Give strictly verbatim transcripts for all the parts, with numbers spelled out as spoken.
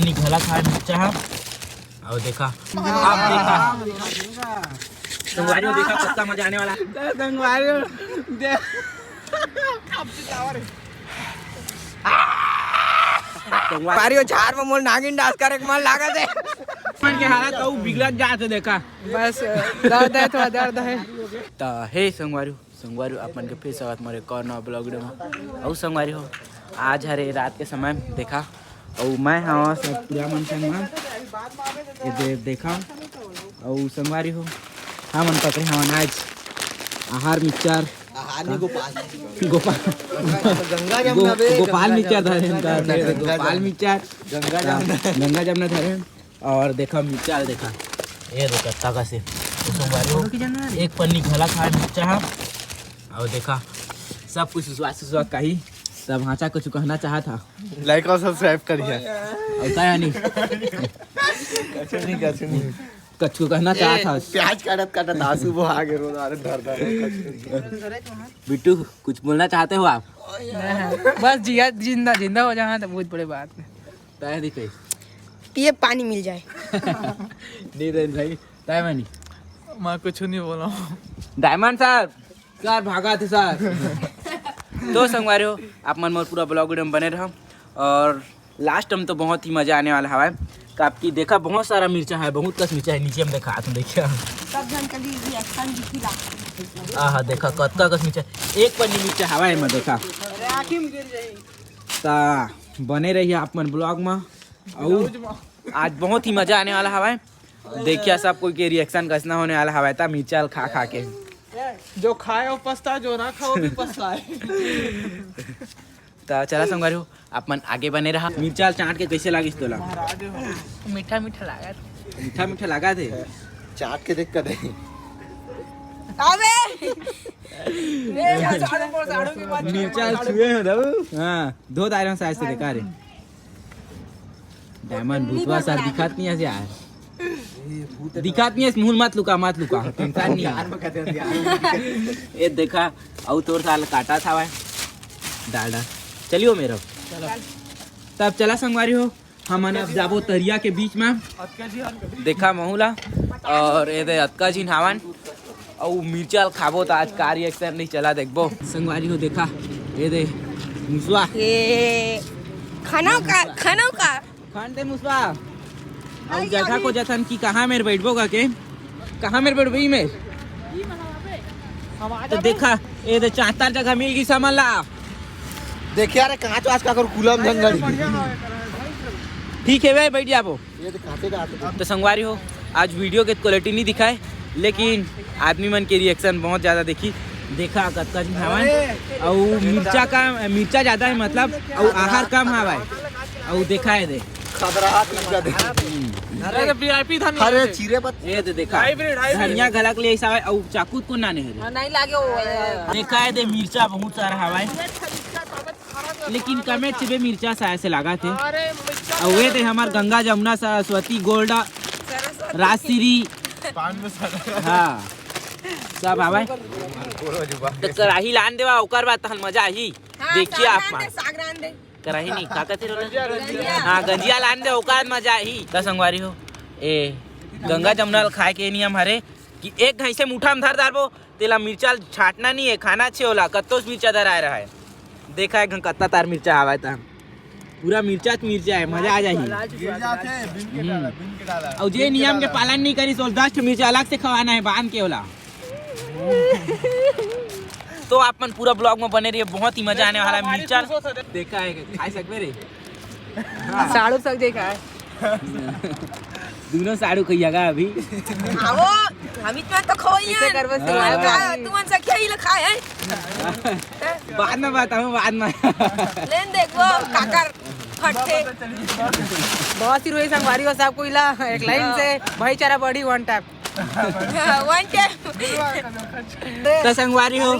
निकला खाए मिर्चा हा। और देखा, आप देखा, संगवारी हो, देखा कितना मजा आने वाला है। संगवारी हो, दे- संगवारी हो, झाड़ में मोर नागिन डांस करे के मन लागत है। मन के हालत तो बिगड़त जात है, देखा। बस, दर्द है, थोड़ा दर्द है। त हे संगवारी हो, संगवारी हो, आप मन के फिर स्वागत मोर एक और नवा ब्लॉग वीडियो में। अउ संगवारी हो, आज हरे रात के समय देखा, अउ मैं हवा सब पूरा मन संग में ये दे, देखा। अउ संगवारी हो, हमन पकड़े हवन आज आहार मिक्सचर। आहार नहीं, गोपाल। गोपाल। गंगा जमुना बे, गो-, गोपाल गंगा मिक्सचर जमुना, धरे हैं का? गंगा जमुना, गोपाल मिक्सचर। गंगा जमुना। गंगा जमुना धरे हैं। और देखा मिर्चा, देखा, ये देखा, ताका से तो संगवारी हो, एक पन्नी घला खाए मिर्चा हा। और देखा, सब कुछ सुसवा सुसवा कही, तब हाचा कुछ कहना चाहत हा। Like और subscribe करिए। और का यानी? कछु नहीं, कछु नहीं। कछु कहना चाहत हा। प्याज काटत काटत आंसू बहा के रो, अरे धर धर। बिट्टू, कुछ बोलना चाहते हो आप? नहीं, बस जिया, जिंदा, जिंदा हो जाना तो बहुत बड़ी बात है। तय दिखे। पिए पानी मिल जाए। नहीं रे भाई, तय मनी। मैं कुछ नहीं बोला हूँ। डायमंड सर, सर भागा थे सर। तो संगवारी हो, आप मन मोर पूरा ब्लॉग वीडियो में बने रहो और लास्ट में तो बहुत ही मजा आने वाला हवाए। काप की देखा, बहुत सारा मिर्चा है, बहुत कस मिर्चा है नीचे में, देखा हाथ में देखिए। सब जन के लिए reaction दिखी ला। आहा, देखा कतका कस मिर्चा, एक पन्नी मिर्चा हवाए में देखा। अरे आँखी में गिर जाई। ता बने रहिए आप मन ब्लॉग में। अउ आज बहुत ही मजा आने वाला हवाए। देखिए सब कोई के रिएक्शन कैसना होने वाला हवाए ता मिर्चा ल खा खा के। जो खाए वो पछताए, जो ना खाए वो भी पछताए। ता चला संगवारी हो, आप मन आगे बने रहा। मिर्चा ल चाट के कैसे लागिस तोला? मीठा मीठा लागत। मीठा मीठा लागत हे। चाट के देख कर दे। अबे! ए, झाड़ू पर झाड़ू की बात। मिर्चा छुए हो दबू। हाँ, धो दायरा साइज से देखा रे। डायमंड भूतवा सर दिखात नहीं है यार। दिखात नहीं है, मुंह मत लुका, मत लुका, टेंशन नहीं है। ये देखा, अउ तोर साल काटा था भाई। डाल डाल। चलियो मेरा। तब चला संगवारी हो, हमन अब जाबो तरिया के बीच में। देखा महू ला, और ये दे अतका झिन हावन, अउ मिर्चा ल खाबो त आज का रिएक्शन नहीं चला देखबो। संगवारी हो देखा, ये दे मुसवा। ये खाना का, खाना का। खान दे मुसवा। अउ जगह को जथन कि कहाँ मेर बैठबो का के, कहाँ मेर बैठबो ई मेर। तो देखा, ये दे चांतार जगह मिल गई समझ ला। देखिए यार, कहाँ तो आज का कर कुलम झंझड़ी। ठीक है भाई, बैठ जाबो। ये तो खाते का आते। तो संगवारी हो, आज वीडियो के क्वालिटी नहीं दिखाए, लेकिन आदमी मन के रिएक्शन बहुत ज्यादा देखी। देखा कतका झन हवन। अउ मिर्चा का, मिर्चा ज्यादा है मतलब, अउ आहार कम हवाए। अउ देखा है दे। खतरा हाथ लग जाते। अरे तो वीआईपी धनिया अरे है। चीरे पत्ते। ये तो देखा। Hybrid, hybrid. धनिया घलक ले ऐसा है, अउ चाकू को ना नहीं है। हाँ, नहीं लागे वो। देखा है दे, मिर्चा बहुत सारा हवाए। लेकिन कमे चिबे मिर्चा साय से लागा थे। अरे, मिर्चा अउ ये थे हमार गंगा, जमुना, सरस्वती, गोल्डा, सरस्वती। राजश्री। पान में सारा। हाँ, सब आवे। तो कढ़ाई लान देवा, ओकर बाद तहन मजा आही। हाँ, देखिए साग आप रांध दे, मान। साग रांध दे। कढ़ाई नहीं, का कहते रहो? गंजिया, गंजिया। हाँ, गंजिया लान दे, ओकर बाद मजा आही। त संगवारी हो, ए, गंगा जमुना ल खाए के नियम हरे कि एक घाई से मुठा में धर डारबो, तेला मिर्चा छांटना नहीं है, खाना छे ओला, कत्तो से मिर्चा धराए रहा है। देखा है कत्ता तार मिर्चा आवा है ता। पूरा मिर्चा च मिर्चा है, मजा आ जाही। गिर जाते, बिन के डाला, बिन के डाला। अउ जे नियम के पालन नहीं करी, तो दस ठो मिर्चा अलग से खवाना है, बांध के ओला। तो आप मन पूरा ब्लॉग में बने रहिए, बहुत ही मजा आने वाला है। मिर्चा देखा है, खाई सकबे रे। साढ़ू सक देखा है। दोनों साढ़ू कहिया गा अभी। आवो, हम इतना तो खोइए। ऐसे करबो से तुमन लाओ। का, तुमन से खेल खाए हैं। बाद में बताऊं, बाद में। लेन देखबो, काकर फटथे। बहुत ही रोई संगवारी हो सब कोई ला, एक लाइन से भाईचारा बढ़ी वन टैप। वन टैप। त संगवारी हो।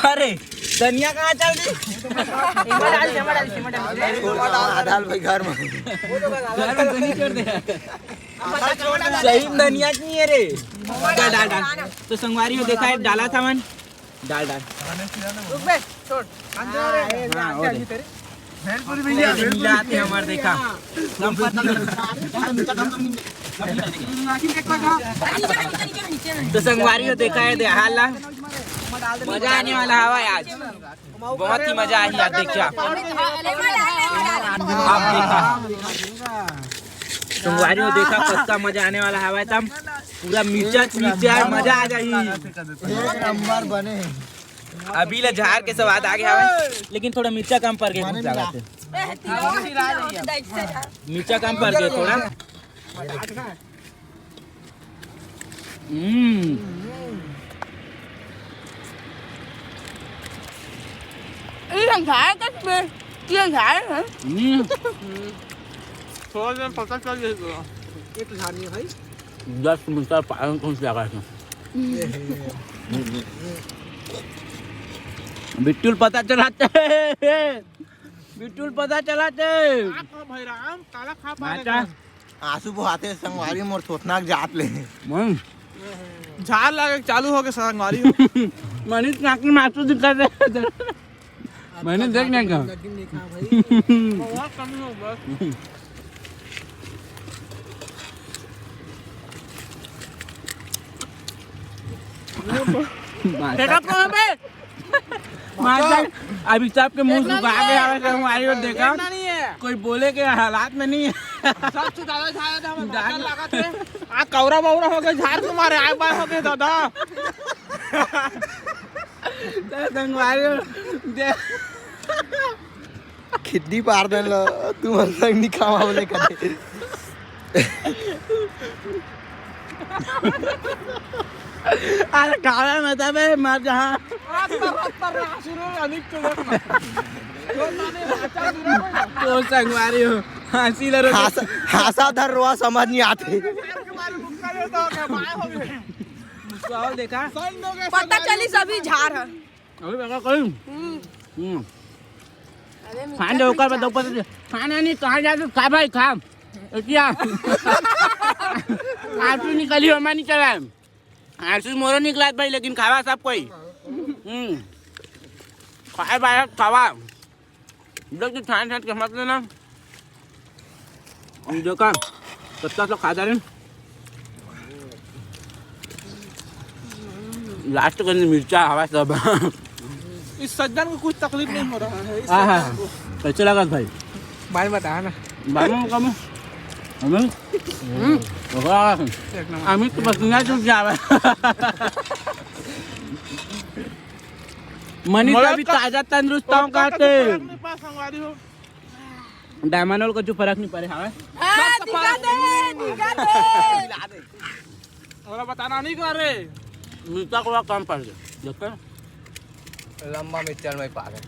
अरे, धनिया कहाँ चल दी? आधा भाई घर में। घर में धनिया छोड़ दे। सही में धनिया नहीं है रे। डाल, डाल, डाल। तो संगवारी हो देखा है, डाला था मन। डाल, डाल। रुक बे, छोड़। हाँ, हो गया। भेलपुरी भैया, भेलपुरी। मिलाते हमार देखा। तो संगवारी हो, देखा है दे हाल ला। मजा आने वाला हवा है आज, बहुत ही मजा आई आज। देखा आप, देखा संगवारी हो, देखा कतका मजा आने वाला हवा है। तब पूरा मिर्चा मिर्चा मजा आ जाही। एक नंबर बने। अभी ले झार के स्वाद आ गया हवे, लेकिन थोड़ा मिर्चा कम पड़ गया, भूख लगा थे। मिर्चा कम पड़ गया थोड़ा। हम्म। ये झार का, ये झार है। हम्म। थोड़ा देर पता चल जाएगा। ये तो झार नहीं है भाई। दस मिनट का पालन कौन सी जगह है? बिट्टुल पता चलाते हैं। बिट्टुल पता चलाते हैं। खा, खा भाई राम, काला खा पा माता। आंसू बोहाते संगवारी मोर थोथना के जात ले। मन। झार लागे चालू हो गए संगवारी हो। मनीष नाक में आंसू दिखा दे। मैंने देख नहीं कहा। बहुत कम हो बस। माता। देखा कौन बे? माता, अभी सबके मुंह सुखा गया है, हमारी ओर देखा। देखना नहीं है। कोई बोले के हालात में नहीं है। सबसे ज्यादा झार था, हमें डाल- माता लगा थे। आ, कौरा बौरा हो गए, झार तुम्हारे आए बाय हो गए दादा। तो संगवारी हो, दे- खिद्दी पार देन ल, तुमन संग निकावा बोले कथे। अरे काला मत बे, मर जहाँ। तो संगवारी हो, हंसी ल रो। हंसा धर रोआ समझ नहीं आते। पता चली सभी झार है। अभी बता कहीं। हम्म। हम्म। अरे, खान दे, ओकर बाद ऊपर से खाना नहीं, कहाँ जा तू? खा भाई, खा। क्या? आंसू निकली, हमार निकला। आंसू मोरो निकला भाई, लेकिन खावा सब कोई। हम्म। खाए बाहर खावा। देख तू छान छान के मत लेना। देखा, कच्चा सा खा जा रहे। लास्ट के अंदर मिर्चा हवा सब। इस सज्जन को कुछ तकलीफ नहीं हो रहा है, इस आहा, सज्जन को। कैसे लगा भाई? भाई बताया ना। भाई में कम। हमें? हम्म। वाह। एक नंबर। अमित पसीना चूस जावे। मनीष मरद अभी का ताजा तंदुरुस्त हूँ कहते। डायमंड वाला कुछ फर्क नहीं पड़े, हाँ? हाँ, दिखा दे, दिखा दे। ओला बताना नहीं कर रे। मिर्चा को कम पड़ गया। देखते हैं। लंबा मिर्चा में पागल।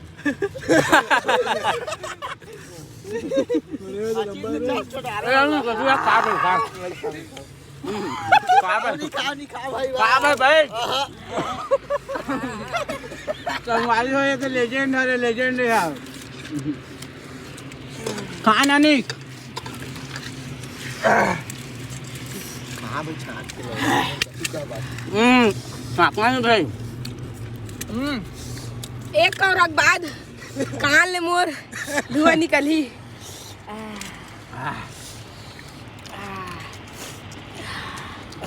अरे, हम लोग कभी खा रहे, खा। हम्म, खा भाई। नहीं खा, नहीं खा भाई, खा भाई, भाई। आहा। संगवारी हो, ये तो लेजेंड है, लेजेंड है यार। खान अनिक। कहाँ भाई छाट के लाए? हम्म, छाटना नहीं भाई। हम्म। एक कौरक बाद कान ले मोर धुआं निकली।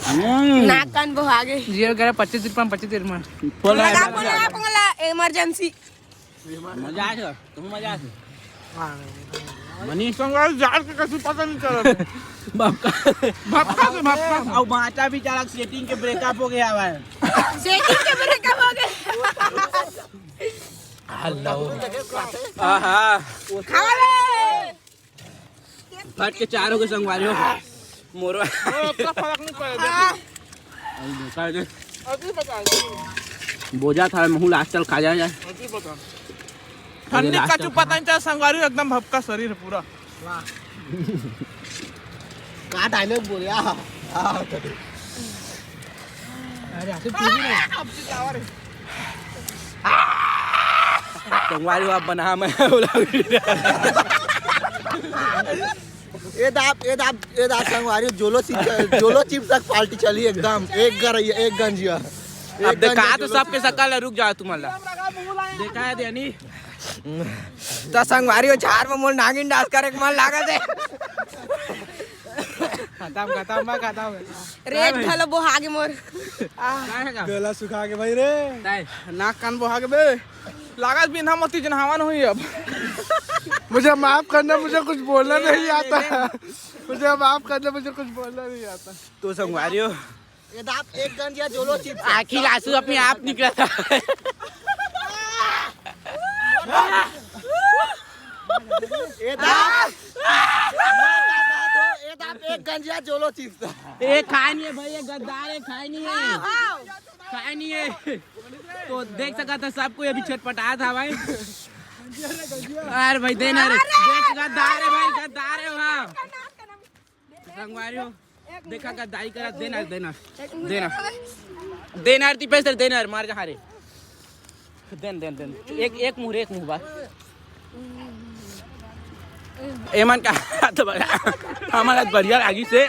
हम्म। नाक कान बोहा गे। जियो करा पच्चीस रुपया में पच्चीस रुपया में। बोला लगा, है। बोला, बोला, emergency। मजा आ गया, तुम मजा आ गया। मनीष संग जान के कैसे पता नहीं चला। भपका। भपका से भपका। अब माता भी चालक सेटिंग के ब्रेकअप हो गया हुआ है। सेटिंग के ब्रेकअप हो गया। हेलो। आहा। खावा रे। फट के चार हो गए संगवारी हो। मोरवा। ओए, ओतना फर्क नहीं पड़े, देख। हाँ। अभी बता दे। अभी बता दे। बोजा था, महू लास्ट चल खा जाए, जाए। अभी बता। अरे ठंडी लास्ट का चल चुप्पा खा। तन चाहे संगवारी एकदम भपका शरीर है पूरा। वाह। का डायलॉग बोले, आहा। आहा। अरे, आखिर तू भी ना। अब से क्या हो रहे? संगवारी हो, आप बना, मैं बोला। ए दाब, ए दाब, ए दाब संगवारी, जोलो चिप्स, जोलो चिप्स तक पार्टी चली एकदम। एक गर-, एक गंजिया। अब एक देखा गंजिया तो जोलो सबके चिप्स। सकल है, रुक जाओ तुम अल्लाह। देखा है ध्यानी? त संगवारी हो, झार में मोर नागिन डांस करे के मन लागत हे। खतम, खतम, मैं खतम। रेट घलो बोहा गे मोर। गला सुखा के भाई रे। नाक कान बोहा गे बे। लागत बिना मोती जन हवन हुई अब। मुझे माफ करना, मुझे कुछ बोलना नहीं आता। मुझे माफ करना, मुझे कुछ बोलना नहीं आता। तो संगवारी हो, ये दांत एक गंजिया जोलो चिप्स। आखिर आंसू अपने आप निकला था। ये दांत, ये दांत एक गंजिया जोलो चिप्स था। ये खाए नहीं है भाई, ये गद्दार है, खाए नहीं है, खाए नहीं है। तो देख सका था सबको, ये भी छटपटाया था भाई। अरे भाई देना रे, देख गद्दार है भाई, गद्दार है वहाँ। संगवारी हो, देखा गद्दारी करा, देना, देना, देना, देना, दीपेश, देना, मार जहाँ रे। देन, देन, देन। एक, एक मुंह रे, एक मुंह बा। एमन का हालत बा-, हमारा बढ़िया लागी से।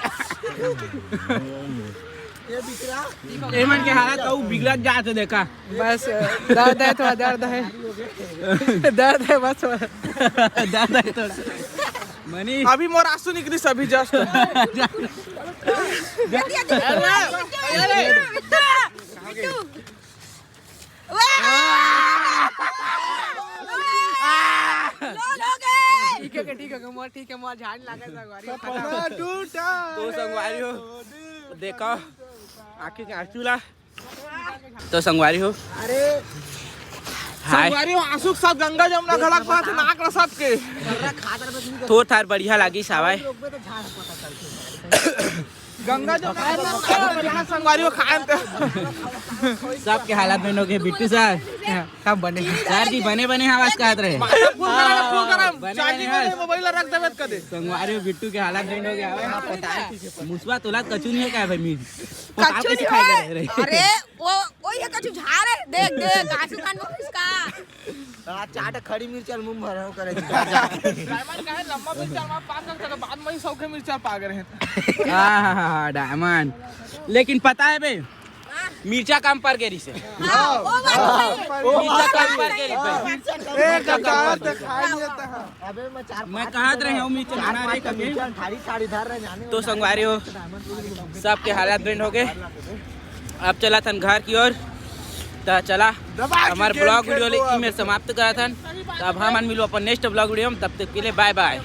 एमन के हालत तो बिगड़त जात हे, देखा। बस, दर्द है थोड़ा, दर्द है। दर्द है बस। दर्द है थोड़ा। मनी। अभी मोर आंसू निकली अभी just। ठीक है, ठीक है, मोर, ठीक है, मोर झाड़ लागत संगवारी। तो संगवारी हो, देखो, आँखी के आंसू ला। तो संगवारी हो, अरे हाय। संगवारी हो, आंसू के साथ गंगा जमुना घलक बात नाक ला सबके। थोर थार बढ़िया लागी सावाय। गंगा जमुना घलक बात संगवारी हो खाए त। सबके हालत में लोग है बिट्टू सर। सब बने। सर जी बने बने आवाज कहत रहे। फुल गरम, फुल गरम। बने चार्जिंग बने में मोबाइल रख देवे त कदे। संगवारी हो बिट्टू के हालत में हो गया। मुसवा तोला कचू नहीं है क्या भाई मीर? पताल कचू कैसे नहीं खाएगा है। रे? अरे, वो, वो ये कचू झार है। देख, देख, आंसू कान में इसका। आ, चाट खड़ी मिर्चा मुंह भरो करे। डायमंड का है, लंबा मिर्चा मार पास कर, बाद में ही सौखे मिर्चा पा गए हैं। हाँ, हाँ, हाँ, हाँ, डायमंड। लेकिन पता है बे, मिर्चा कम पड़ गई से। हाँ, वो बात सही है। मिर्चा कम पड़ गई से। ए, मिर्चा कम पड़ गई। खा लिया था। अबे मैं चार मैं पाँच कहा मिनट रहे हूँ, मिर्चा चार बना पाँच रहे कभी। मिर्चा थारी थारी धर रहे जाने तो वाला। संगवारी हो, सबके हालत बेंड हो गए। अब चला थन घर की ओर। त चला दबा के हमार गेम ब्लॉग खेल वीडियो ले लो अब। इमें समाप्त करा थन। त अब हमन मिलो अपन नेक्स्ट ब्लॉग वीडियो में, तब तक के लिए बाय बाय।